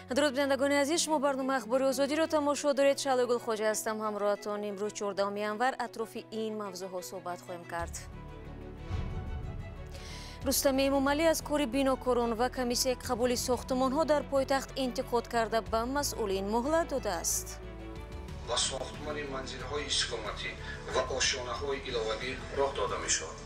Дуруд бинандагони азиз, шумо барномаи Ахбори Озодиро тамошо доред. Шаҳлои Гулхоҷа ҳастам ҳамроҳатон. Имрӯз 14 январ атрофи ин мавзӯъҳо суҳбат хоҳем кард. Рустами Эмомалӣ аз кори бинокорон ва комиссияи қабули сохтмонҳо дар пойтахт интиқод карда ба масъулин муҳлат додааст. Ва сохтмони манзилҳои истиқоматӣ ва ошёнаҳои иловагӣ роҳ дода мешавад.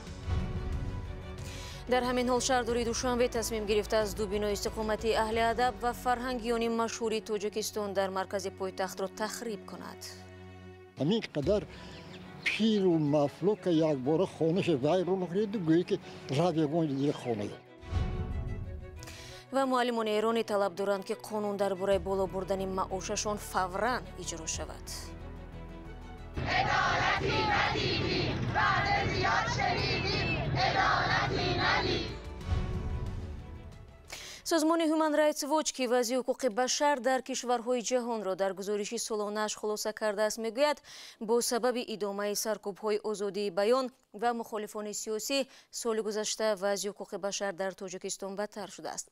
Дар ҳамин ҳол шаҳрдории Душанбе тасмим гирифтааст ду бинои истиқоматии аҳли адаб ва фарҳангиёни машҳури Тоҷикистон дар маркази пойтахтро тахриб кунад. Ҳамин қадар пиру мафлука якбора хонаша вайрон кунеду гӯе ки рав ягон дигар хона. Ва муаллимони эронӣ талаб доранд, ки қонун дар бораи боло бурдани маошашон фавран иҷро шавад. Адолати надидим, ваъда зиёд шунидим, адолати надидим. Созмони Human Rights Watch, ки вазъи ҳуқуқи башар дар кишварҳои ҷаҳонро дар гузориши солонааш хулоса кардааст, мегӯяд бо сабаби идомаи саркӯбҳои озодии баён ва мухолифони сиёсӣ соли гузашта вазъи ҳуқуқи башар дар Тоҷикистон бадтар шудааст.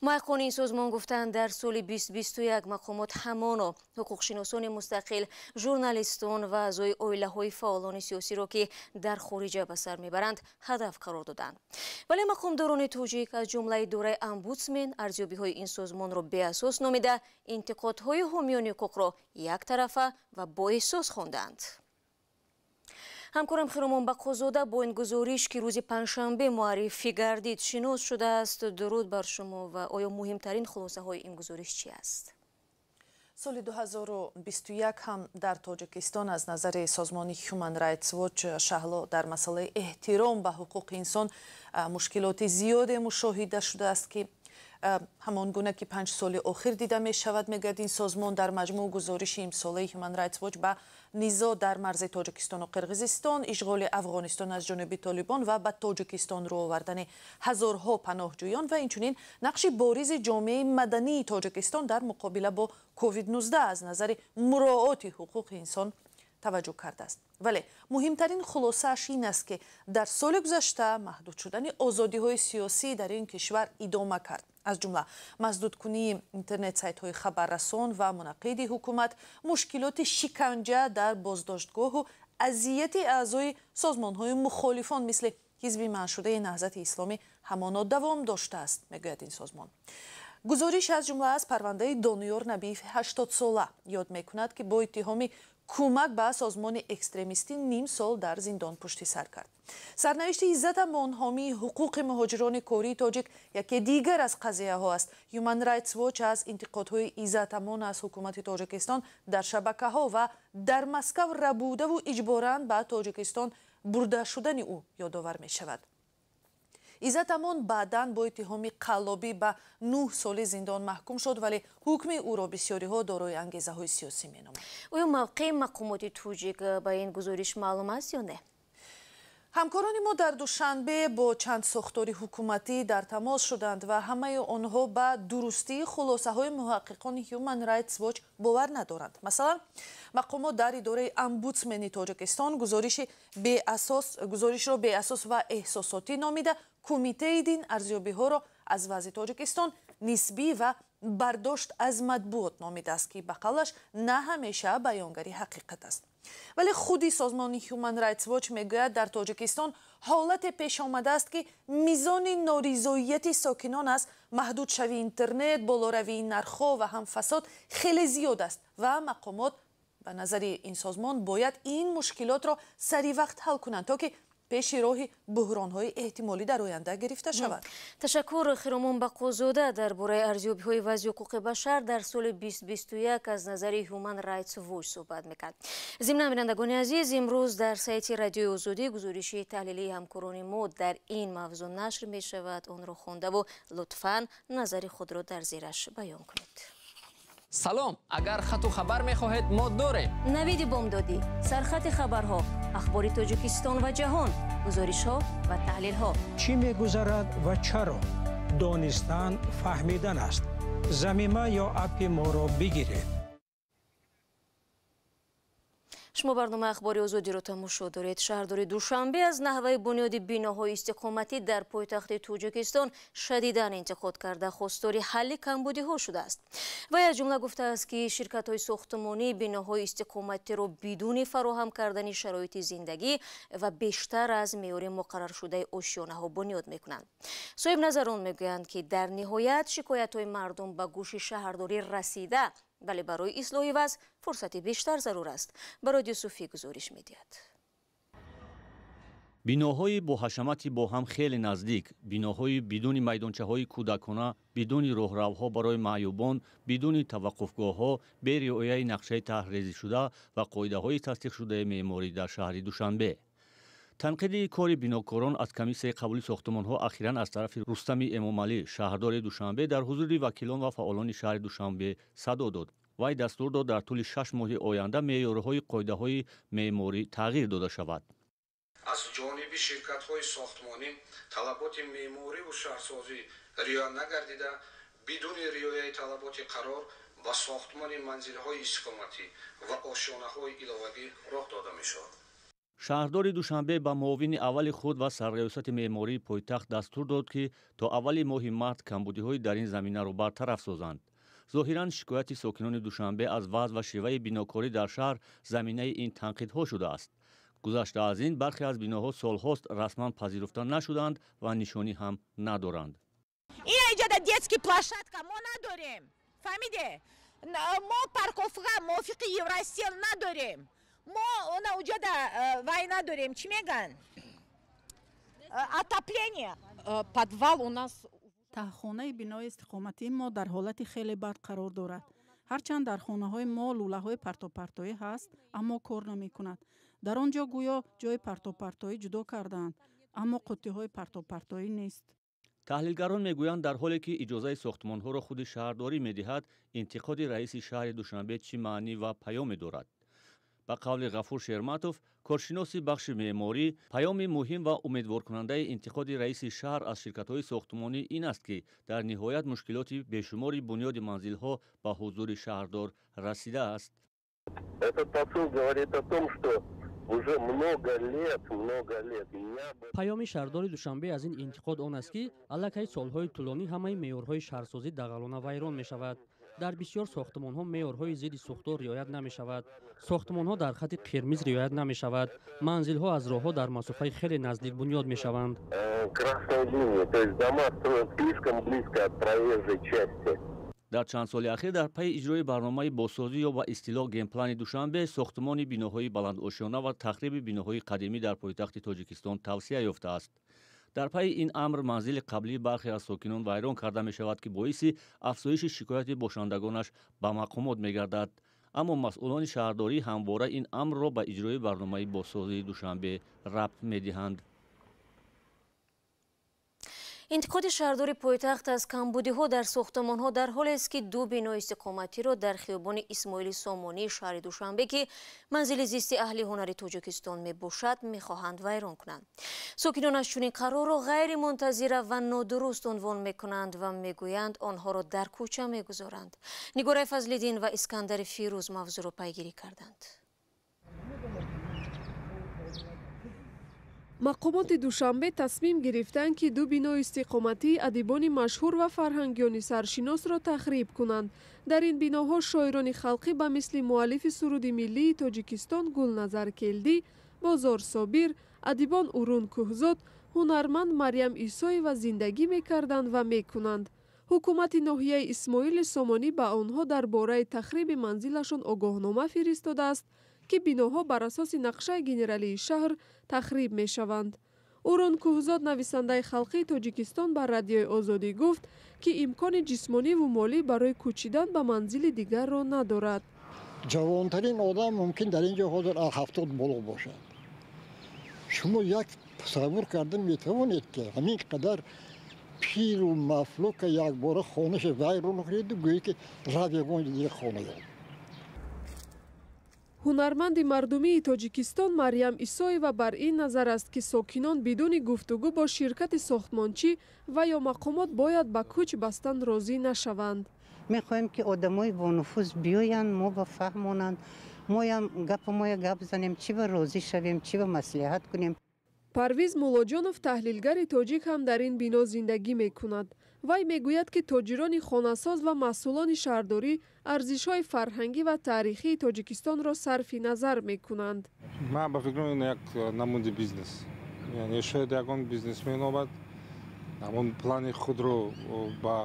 Муҳаққиқони ин созмон гуфтанд, дар соли 2021 мақомот ҳамоно ҳуқуқшиносони мустақил, журналистон ва аъзои оилаҳои фаъолони сиёсиро, ки дар хориҷа ба сар мебаранд, ҳадаф қарор доданд. Вале мақомдорони тоҷик, аз ҷумлаи идораи омбудсмен, арзёбиҳои ин созмонро беасос номида, интиқодҳои ҳомиёни ҳуқуқро яктарафа ва боэҳсос хондаанд. Ҳамкорам Хиромон Бақозода бо ин гузориш, ки рӯзи панҷшанбе муаррифӣ гардид, шинос шудааст. Дуруд бар шумо ва оё муҳимтарин хулосаҳои ин гузориш чи аст? Соли 2021 ҳам дар Тоҷикистон аз назари созмони Human Rights Watch, Шаҳло, дар масъалаи эҳтиром ба ҳуқуқи инсон мушкилоти зиёде мушоҳида шудааст, ки ҳамон гуна ки 5 соли охир дида мешавад, мегӯяд ин созмон. Дар маҷмӯъ гузориши имсолаи Human Rights Watch ба низоъ дар марзи Тоҷикистону Қирғизистон, ишғоли Афғонистон аз ҷониби Толибон ва ба Тоҷикистон рӯ овардани ҳазорҳо паноҳҷӯён ва инчунин нақши боризи ҷомеаи мадании Тоҷикистон дар муқобила бо COVID-19 аз назари муроати ҳуқуқи инсон таваҷҷӯҳ кардааст. Вале муҳимтарин хулосааш ин аст, ки дар соли гузашта маҳдуд шудани озодиҳои сиёсӣ дар ин кишвар идома кард, аз ҷумла маҳдудкунии интернет-сайтҳои хабаррасон ва мунаққиди ҳукумат, мушкилоти шиканҷа дар боздоштгоҳу азияти аъзои созмонҳои мухолифон мисли ҳизби манъшудаи Наҳзати Исломӣ ҳамоно давом доштааст, мегӯяд ин созмон. Гузориш аз ҷумла аз парвандаи Дониёр Набиев 80-сола ёд мекунад, ки бо иттиҳоми кӯмак ба созмони экстремистӣ ним сол дар зиндон пушти сар кард. Сарнавишти Иззат Амон, ҳомии ҳуқуқи муҳоҷирони кории тоҷик, яке дигар аз қазияҳо аст. Human Rights Watch аз интиқодҳои Иззат Амон аз ҳукумати Тоҷикистон дар шабакаҳо ва дар Москав рабудаву иҷборан ба Тоҷикистон бурда шудани ӯ ёдовар мешавад. Иззат Амон баъдан бо иттиҳоми қаллобӣ ба 9 соли зиндон маҳкум шуд, вале ҳукми ӯро бисёриҳо дорои ангезаҳои сиёсӣ меноманд. Оё мавқеи мақомоти тоҷик ба ин гузориш маълум аст ё не? Ҳамкорони мо дар Душанбе бо чанд сохтори ҳукуматӣ дар тамос шуданд ва ҳамаи онҳо ба дурустии хулосаҳои муҳаққиқони Human Rights Watch бовар надоранд. Масалан, мақомот дар идораи омбудсмени Тоҷикистон гузоришро беасос ва эҳсосотӣ номида, кумитаи дин арзёбиҳоро аз вазъи Тоҷикистон нисбӣ ва бардошт аз матбуот номидааст, ки ба қавлаш на ҳамеша баёнгари ҳақиқат аст. Вале худи созмони Human Rights Watch мегӯяд, дар Тоҷикистон ҳолате пеш омадааст, ки мизони норизоияти сокинон аз маҳдудшавии интернет, болоравии нархҳо ва ҳам фасод хеле зиёд аст ва мақомот ба назари ин созмон бояд ин мушкилотро сари вақт ҳал кунанд, то ки пеши роҳи буҳронҳои эҳтимолӣ дар оянда гирифта шавад. Ташаккур, Хиромон Бақозода. Дар бораи арзёбиҳои вазъи ҳуқуқи башар дар соли 2021 аз назари Human Rights Watch суҳбат мекард. Зимнан, бинандагони азиз, имрӯз дар сайти Радиои Озодӣ гузориши таҳлилии ҳамкорони мо дар ин мавзӯъ нашр мешавад. Онро хондаву лутфан назари худро дар зераш баён кунед. Салом, агар хату хабар мехоҳед, мо дорем. Навиди бомдодӣ, сархати хабарҳо, ахбори Тоҷикистон ва ҷаҳон, гузоришҳо ва таҳлилҳо. Чӣ мегузарад ва чаро? Донистан фаҳмидан аст. Замима ё аппи моро бигиред. Шумо барномаи Ахбори Озодиро тамошо доред. Шаҳрдори Душанбе аз наҳваи бунёди биноҳои истиқоматӣ дар пойтахти Тоҷикистон шадидан интиқод карда, хостори ҳалли камбудиҳо шудааст. Вай аз ҷумла гуфтааст, ки ширкатҳои сохтмонӣ биноҳои истиқоматиро бидуни фароҳам кардани шароити зиндагӣ ва бештар аз меъёри муқарраршудаи ошёнаҳо бунёд мекунанд. Соҳибназарон мегӯянд, ки дар ниҳоят шикоятҳои мардум ба гӯши шаҳрдорӣ расида, вале барои ислоҳи вазъ фурсати бештар зарур аст. Барои Юсуфӣ гузориш медиҳад. Биноҳои бо ҳашамати бо ҳам хеле наздик, биноҳои бидуни майдончаҳои кӯдакона, бидуни роҳравҳо барои маъюбон, бидуни таваққуфгоҳҳо, бе риояи нақшаи таҳрезишуда ва қоидаҳои тасдиқшудаи меъморӣ дар шаҳри Душанбе. Танқиди кори бинокорон аз комиссияи қабули сохтмонҳо ахиран аз тарафи Рустами Эмомалӣ, шаҳрдори Душанбе, дар ҳузури вакилон ва фаъолони шаҳри Душанбе садо дод. Вай дастур дод, дар тӯли 6 моҳи оянда меъёрҳои қоидаҳои меъморӣ тағйир дода шавад. Аз ҷониби ширкатҳои сохтмонӣ талаботи меъмориву шаҳрсозӣ риоя нагардида, бидуни риояи талаботи қарор ба сохтмони манзилҳои истиқоматӣ ва ошёнаҳои иловагӣ роҳ дода мешавад. Шаҳрдори Душанбе ба муовини аввали худ ва сарраёсати меъмории пойтахт дастур дод, ки то аввали моҳи март камбудиҳои дар ин заминаро бартараф созанд. Зоҳиран шикояти сокинони Душанбе аз вазъ ва шеваи бинокорӣ дар шаҳр заминаи ин танқидҳо шудааст. Гузашта аз ин, бархе аз биноҳо солҳост расман пазируфта нашуданд ва нишонӣ ҳам надоранд. Ина иҷода детский площадка мо надорем, фаҳмиде? Мо парковка мувофиқи Евростил надорем. Мо она уҷода вай надорем, чӣ меган? Отопление. Подвал у нас. Таҳхонаи бинои истиқоматии мо дар ҳолати хеле бад қарор дорад. Ҳарчанд дар хонаҳои мо лӯлаҳои партопартоӣ ҳаст, аммо кор намекунад. Дар он ҷо гӯё ҷои партопартоӣ ҷудо кардаанд, аммо қуттиҳои партопартоӣ нест. Таҳлилгарон мегӯянд, дар ҳоле ки иҷозаи сохтмонҳоро худи шаҳрдорӣ медиҳад, интиқоди раиси шаҳри Душанбе чӣ маънӣ ва паёме дорад? Ба қавли Ғафур Шерматов, коршиноси бахши меъморӣ, паёми муҳим ва умедворкунандаи интиқоди раиси шаҳр аз ширкатҳои сохтмонӣ ин аст, ки дар ниҳоят мушкилоти бешумори бунёди манзилҳо ба ҳузури шаҳрдор расидааст. Паёми шаҳрдори Душанбе аз ин интиқод он аст, ки аллакай солҳои тӯлонӣ ҳамаи меъёрҳои шаҳрсозӣ дағалона вайрон мешавад. Дар бисёр сохтмонҳо меъёрҳои зидди сӯхтор риоят намешавад. Сохтмонҳо дар хати қирмиз риоят намешавад. Манзилҳо аз роҳҳо дар масофаи хеле наздик бунёд мешаванд. Дар чанд соли ахир дар пайи иҷрои барномаи бозсозӣ ё ба истилоҳ генплани Душанбе, сохтмони биноҳои баландошёна ва тахриби биноҳои қадимӣ дар пойтахти Тоҷикистон тавсия ёфтааст. Дар пайи ин амр манзили қаблии бархе аз сокинон вайрон карда мешавад, ки боиси афзоиши шикояти бошандагонаш ба мақомот мегардад. Аммо масъулони шаҳрдорӣ ҳамвора ин амрро ба иҷрои барномаи бозсозии Душанбе рабт медиҳанд. Интиқоди шаҳрдори пойтахт аз камбудиҳо дар сохтмонҳо дар ҳолест, ки ду бинои истиқоматиро дар хиёбони Исмоили Сомонии шаҳри Душанбе, ки манзили зисти аҳли ҳунари Тоҷикистон мебошад, мехоҳанд вайрон кунанд. Сокинонаш чунин қарорро ғайримунтазира ва нодуруст унвон мекунанд ва мегӯянд, онҳоро дар кӯча мегузоранд. Нигораи Фазлиддин ва Искандари Фирӯз мавзӯъро пайгирӣ карданд. Мақомоти Душанбе тасмим гирифтанд, ки ду бинои истиқоматии адибони машҳур ва фарҳангиёни саршиносро тахриб кунанд. Дар ин биноҳо шоирони халқӣ ба мисли муаллифи суруди миллии Тоҷикистон Гулназар Келдӣ, Бозор Собир, адибон Урун Кӯҳзод, ҳунарманд Марьям Исоева зиндагӣ мекарданд ва мекунанд. Ҳукумати ноҳияи Исмоили Сомонӣ ба онҳо дар бораи тахриби манзилашон огоҳнома фиристодааст, ки биноҳо бар асоси нақшаи генералии шаҳр тахриб мешаванд. Урун Кӯҳзод, нависандаи халқии Тоҷикистон, ба Радиои Озодӣ гуфт, ки имкони ҷисмониву молӣ барои кӯчидан ба манзили дигарро надорад. Ҷавонтарин одам мумкин дар ин ҷо ҳозир аз 70 боло бошад. Шумо як тасаввур карда метавонед, ки ҳамин қадар пиру мафлука якбора хонаша вайрон кунеду гӯед, ки рав ягон дигар хона ёб. Ҳунарманди мардумии Тоҷикистон Марьям Исоева бар ин назар аст, ки сокинон бидуни гуфтугӯ бо ширкати сохтмончӣ ва ё мақомот бояд ба кӯч бастан розӣ нашаванд. Мехоҳем, ки одамои бонуфуз биёянд, мо ба фаҳмонанд. Моям гапа моя гап занем, чӣ ба розӣ шавем, чӣ ба маслиҳат кунем. Парвиз Муллоҷонов, таҳлилгари тоҷик, ҳам дар ин бино зиндагӣ мекунад. Вай мегӯяд, ки тоҷирони хонасоз ва масъулони шаҳрдорӣ арзишҳои фарҳангӣ ва таърихии Тоҷикистонро сарфи назар мекунанд. Ман ба фикрам, ин як намуди бизнес, яъне шояд ягон бизнесмен омад, ҳамон плани худро ба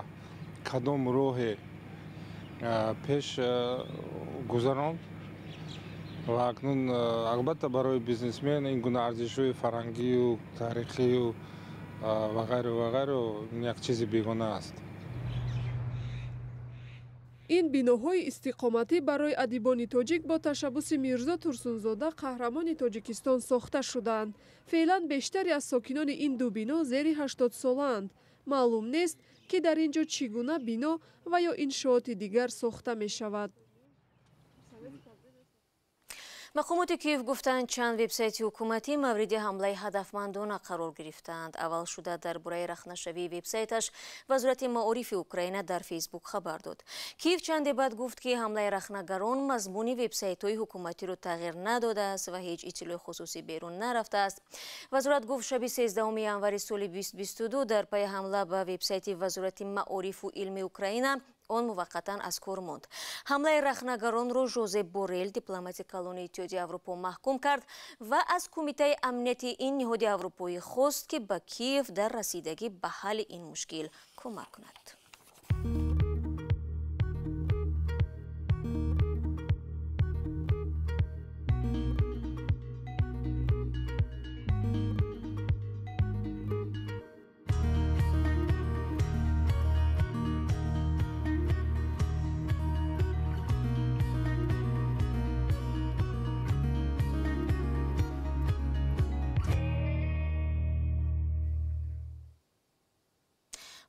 кадом роҳе пеш гузаронд ва акнун албатта барои бизнесмен ин гуна арзишҳои фарҳангию таърихию ва ғайру ва ғайру як чизи бегона аст. Ин биноҳои истиқоматӣ барои адибони тоҷик бо ташаббуси Мирзо Турсунзода, қаҳрамони Тоҷикистон, сохта шудаанд. Феълан бештари аз сокинони ин ду бино зери 80-солаанд. Маълум нест, ки дар ин ҷо чӣ гуна бино ва ё иншооти дигар сохта мешавад. Мақомоти Киев гуфтанд, чанд вебсайти ҳукуматӣ мавриди ҳамлаи ҳадафмандона қарор гирифтаанд. Аввал шуда дар бораи рахнашавии вебсайташ Вазорати маорифи Украина дар Фейсбук хабар дод. Киев чанде баъд гуфт, ки ҳамлаи рахнагарон мазмуни вебсайтҳои ҳукуматиро тағйир надодааст ва ҳеҷ иттилои хусусӣ берун нарафтааст. Вазорат гуфт, шаби 13 январи соли 2022 дар пайи ҳамла ба вебсайти Вазорати маорифу илми Украина он муваққатан аз кор монд. Ҳамлаи рахнагаронро Жозеп Борел, дипломати калони Иттиҳоди Аврупо, маҳкум кард ва аз Кумитаи амнияти ин ниҳоди аврупоӣ хост, ки ба Киев дар расидагӣ ба ҳалли ин мушкил кӯмак кунад.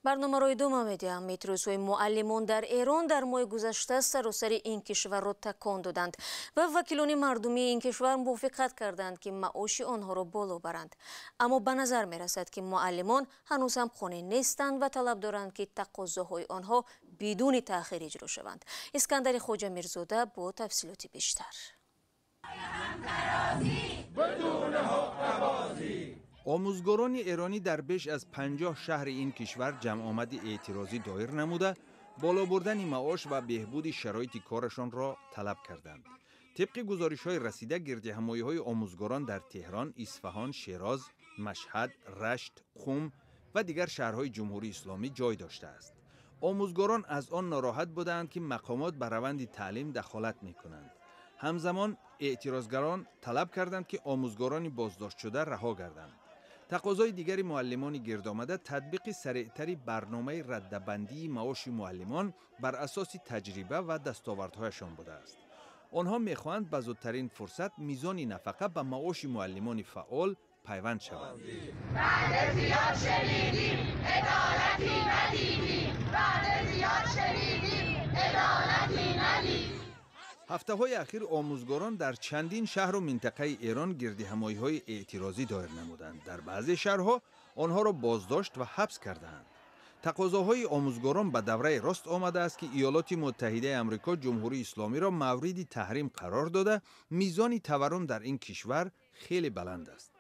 Барномаро идома медиҳам. Эътирозҳои муаллимон дар Эрон дар моҳи гузашта саросари ин кишварро такон доданд ва вакилони мардумии ин кишвар мувофиқат карданд, ки маоши онҳоро боло баранд. Аммо ба назар мерасад, ки муаллимон ҳанӯз ҳам қонеъ нестанд ва талаб доранд, ки тақозоҳои онҳо бидуни таъхир иҷро шаванд. Искандари Хоҷамирзода бо тафсилоти бештар. Омӯзгорони эронӣ дар беш аз 50 шаҳри ин кишвар ҷамъомади эътирозӣ доир намуда, боло бурдани маош ва беҳбуди шароити корашонро талаб карданд. Тибқи гузоришҳои расида, гирдиҳамоиҳои омӯзгорон дар Теҳрон, Исфаҳон, Шероз, Машҳад, Рашт, Қум ва дигар шаҳрҳои Ҷумҳурии Исломӣ ҷой доштааст. Омӯзгорон аз он нороҳат будаанд, ки мақомот ба раванди таълим дахолат мекунанд. Ҳамзамон эътирозгарон талаб карданд, ки омӯзгорони боздоштшуда раҳо гарданд. Тақозои дигари муаллимони гирдомада татбиқи сареътари барномаи раддабандии маоши муаллимон бар асоси таҷриба ва дастовардҳояшон будааст. Онҳо мехоҳанд ба зудтарин фурсат мизони нафақа ба маоши муаллимони фаъол пайванд шавад. Ҳафтаҳои ахир омӯзгорон дар чандин шаҳру минтақаи Эрон гирдиҳамоиҳои эътирозӣ доир намуданд. Дар баъзе шаҳрҳо онҳоро боздошт ва ҳабс кардаанд. Тақозоҳои омӯзгорон ба давраи рост омадааст, ки Иёлоти Муттаҳидаи Амрико Ҷумҳурии Исломиро мавриди таҳрим қарор дода, мизони таваррум дар ин кишвар хеле баланд аст.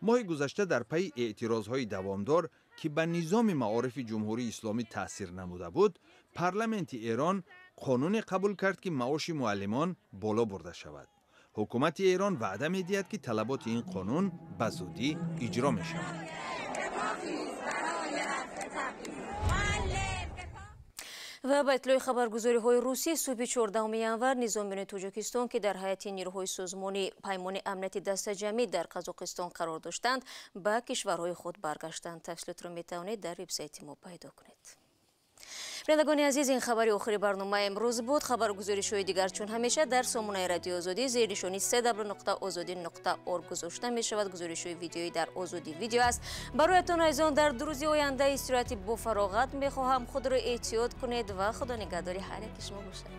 Моҳи гузашта дар пайи эътирозҳои давомдор, ки ба низоми маорифи Ҷумҳурии Исломӣ таъсир намуда буд, парламенти Эрон қонуне қабул кард, ки маоши муаллимон боло бурда шавад. Ҳукумати Эрон ваъда медиҳад, ки талаботи ин қонун ба зудӣ иҷро мешавад. Ва ба иттилои хабаргузориҳои русӣ, субҳи 14 январ низомиёни Тоҷикистон, ки дар ҳайати нерӯҳои созмони Паймони амнияти дастаҷамъӣ дар Қазоқистон қарор доштанд, ба кишварҳои худ баргаштанд. Тафсилотро метавонед дар вебсайти мо пайдо кунед. Бинандагони азиз, ин хабари охири барномаи имрӯз буд. Хабаргузоришҳои дигар чун ҳамеша дар сомонаи Радиои Озодӣ зери нишони cw.ozodi.org гузошта мешавад. Гузоришҳои видеоӣ дар Озодӣ видео аст. Бароятон азизон дар ду рӯзи оянда истироҳати бофароғат мехоҳам. Худро эҳтиёт кунед ва Худо нигаҳдори ҳар яки шумо бошад.